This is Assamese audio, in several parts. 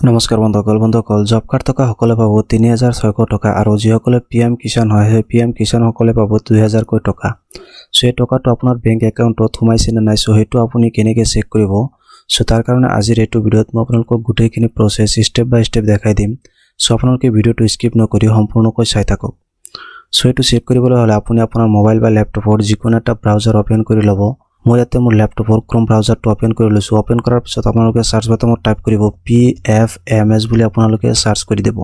নমস্কাৰ বন্ধুসকল। বন্ধুসকল, জব কাৰ্ড থকা সকলে পাব 3600 টকা আৰু যিসকলে পি এম কিষাণ হয়, সেই পি এম কিষাণসকলে পাব 2000কৈ টকা। চ' এই টকাটো আপোনাৰ বেংক একাউণ্টত সোমাইছে নে নাই, চ' সেইটো আপুনি কেনেকৈ চেক কৰিব? চ' তাৰ কাৰণে আজিৰ এইটো ভিডিঅ'ত মই আপোনালোকক গোটেইখিনি প্ৰচেছ ষ্টেপ বাই ষ্টেপ দেখাই দিম। চ' আপোনালোকে ভিডিঅ'টো স্কিপ নকৰি সম্পূৰ্ণকৈ চাই থাকক। চ' এইটো চেক কৰিবলৈ হ'লে আপুনি আপোনাৰ মোবাইল বা লেপটপৰ যিকোনো এটা ব্ৰাউজাৰ অ'পেন কৰি ল'ব। মই ইয়াতে মোৰ লেপটপৰ ক্ৰম ব্ৰাউজাৰটো অ'পেন কৰি লৈছোঁ। অ'পেন কৰাৰ পিছত আপোনালোকে চাৰ্চ বাটনত টাইপ কৰিব পিএফএমএছ বুলি। আপোনালোকে চাৰ্চ কৰি দিব।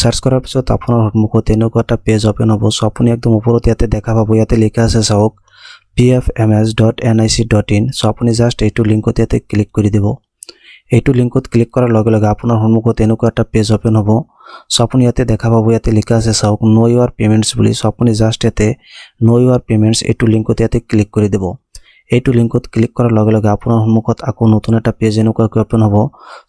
চাৰ্চ কৰাৰ পিছত আপোনাৰ সন্মুখত এনেকুৱা এটা পেজ অ'পেন হ'ব। চ' আপুনি একদম ওপৰত ইয়াতে দেখা পাব, ইয়াতে লিখা আছে চাওক, pfms.nic.in। চ' আপুনি জাষ্ট এইটো লিংকত ইয়াতে ক্লিক কৰি দিব। এইটো লিংকত ক্লিক কৰাৰ লগে লগে আপোনাৰ সন্মুখত এনেকুৱা এটা পেজ অ'পেন হ'ব। চ' আপুনি ইয়াতে দেখা পাব, ইয়াতে লিখা আছে চাওক, ন' ইউৰ পে'মেণ্টছ বুলি। চ' আপুনি জাষ্ট ইয়াতে ন' ইউৰ পে'মেণ্টছ এইটো লিংকত ইয়াতে ক্লিক কৰি দিব। এইটো লিংকত ক্লিক কৰাৰ লগে লগে আপোনাৰ সন্মুখত আকৌ নতুন এটা পেজ এনেকুৱাকৈ অ'পেন হ'ব।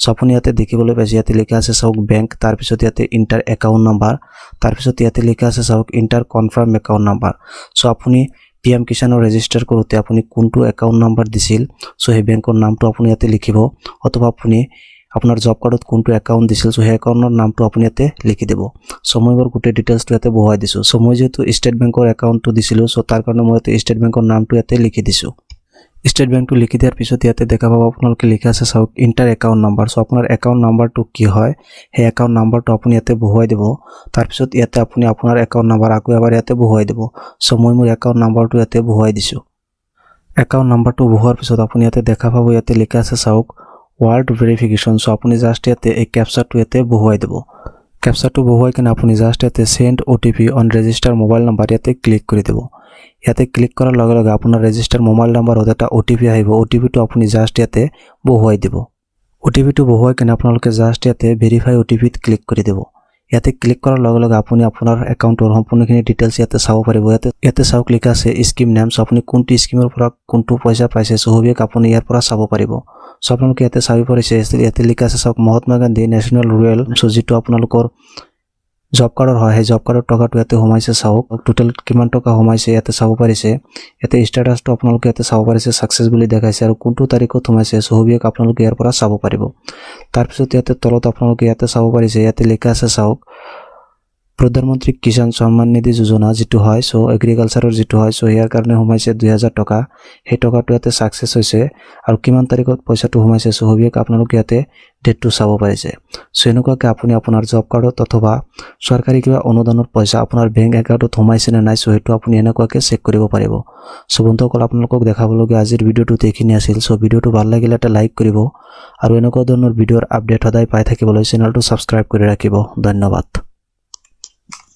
চ' আপুনি ইয়াতে দেখিবলৈ পাইছে, ইয়াতে লিখা আছে চাওক, বেংক, তাৰপিছত ইয়াতে ইণ্টাৰ একাউণ্ট নাম্বাৰ, তাৰপিছত ইয়াতে লিখা আছে চাওক, ইণ্টাৰ কনফাৰ্ম একাউণ্ট নাম্বাৰ। চ' আপুনি পি এম কিষাণৰ ৰেজিষ্টাৰ কৰোঁতে আপুনি কোনটো একাউণ্ট নাম্বাৰ দিছিল, চ' সেই বেংকৰ নামটো আপুনি ইয়াতে লিখিব, অথবা আপুনি আপোনাৰ জব কাৰ্ডত কোনটো একাউণ্ট দিছিল, চ' সেই একাউণ্টৰ নামটো আপুনি ইয়াতে লিখি দিব। চ' মই বাৰু গোটেই ডিটেইলছটো ইয়াতে বহুৱাই দিছোঁ। চ' মই যিহেতু ষ্টেট বেংকৰ একাউণ্টটো দিছিলোঁ, চ' তাৰ কাৰণে মই ইয়াতে ষ্টেট বেংকৰ নামটো ইয়াতে লিখি দিছোঁ। ষ্টেট বেংকটো লিখি দিয়াৰ পিছত ইয়াতে দেখা পাব আপোনালোকে, লিখা আছে চাওক, ইণ্টাৰ একাউণ্ট নাম্বাৰ। চ' আপোনাৰ একাউণ্ট নাম্বাৰটো কি হয়, সেই একাউণ্ট নাম্বাৰটো আপুনি ইয়াতে বহুৱাই দিব। তাৰপিছত ইয়াতে আপুনি আপোনাৰ একাউণ্ট নাম্বাৰ আকৌ এবাৰ ইয়াতে বহুৱাই দিব। চ' মই মোৰ একাউণ্ট নাম্বাৰটো ইয়াতে বহুৱাই দিছোঁ। একাউণ্ট নাম্বাৰটো বহুৱাৰ পিছত আপুনি ইয়াতে দেখা পাব, ইয়াতে লিখা আছে চাওক, ৱাৰ্ড ভেৰিফিকেশ্যন। চ' আপুনি জাষ্ট ইয়াতে এই কেপচাৰটো ইয়াতে বহুৱাই দিব। কেপচাৰটো বহুৱাই কিনে আপুনি জাষ্ট ইয়াতে send OTP on register mobile number ইয়াতে ক্লিক কৰি দিব। ইয়াতে ক্লিক কৰাৰ লগে লগে আপোনাৰ ৰেজিষ্টাৰ মোবাইল নাম্বাৰত এটা অ' টি পি আহিব। অ' টি পিটো আপুনি জাষ্ট ইয়াতে বহুৱাই দিব। অ' টি পিটো বহুৱাই কিনে আপোনালোকে জাষ্ট ইয়াতে ভেৰিফাই অ' টি পিত ক্লিক কৰি দিব। ইয়াতে ক্লিক কৰাৰ লগে লগে আপুনি আপোনাৰ একাউণ্টৰ সম্পূৰ্ণখিনি ডিটেইলছ ইয়াতে চাব পাৰিব। ইয়াতে চাওক, লিখা আছে স্কিম নেম। চ' আপুনি কোনটো স্কিমৰ পৰা কোনটো পইচা পাইছে, চ' সবিশেষ আপুনি ইয়াৰ পৰা চাব পাৰিব। চ' আপোনালোকে ইয়াতে চাব পাৰিছে, ইয়াতে লিখা আছে চাওক, মহাত্মা গান্ধী নেশ্যনেল ৰুৰেল। চ' যিটো আপোনালোকৰ জব কাৰ্ডৰ হয়, সেই জব কাৰ্ডৰ টকাটো ইয়াতে সোমাইছে। চাওক, টোটেল কিমান টকা সোমাইছে ইয়াতে চাব পাৰিছে। ইয়াতে ষ্টেটাছটো আপোনালোকে ইয়াতে চাব পাৰিছে, ছাকচেছ বুলি দেখাইছে আৰু কোনটো তাৰিখত সোমাইছে, চ' সবিশেষ আপোনালোকে ইয়াৰ পৰা চাব পাৰিব। তাৰপিছত ইয়াতে তলত আপোনালোকে ইয়াতে চাব পাৰিছে, ইয়াতে লিখা আছে চাওক, প্ৰধানমন্ত্ৰী কিষাণ সন্মান নিধি যোজনা যিটো হয়, চ' এগ্ৰিকালচাৰৰ যিটো হয়, চ' ইয়াৰ কাৰণে সোমাইছে 2000 টকা। সেই টকাটো ইয়াতে ছাকচেছ হৈছে আৰু কিমান তাৰিখত পইচাটো সোমাইছে, চ' সবিশেষ আপোনালোকে ইয়াতে ডেটটো চাব পাৰিছে। চ' এনেকুৱাকৈ আপুনি আপোনাৰ জব কাৰ্ডত অথবা চৰকাৰী কিবা অনুদানৰ পইচা আপোনাৰ বেংক একাউণ্টত সোমাইছে নে নাই, চ' সেইটো আপুনি এনেকুৱাকৈ চেক কৰিব পাৰিব। চ' বন্ধুসকল, আপোনালোকক দেখাবলগীয়া আজিৰ ভিডিঅ'টোত এইখিনি আছিল। চ' ভিডিঅ'টো ভাল লাগিলে এটা লাইক কৰিব আৰু এনেকুৱা ধৰণৰ ভিডিঅ'ৰ আপডেট সদায় পাই থাকিবলৈ চেনেলটো ছাবস্ক্ৰাইব কৰি ৰাখিব। ধন্যবাদ।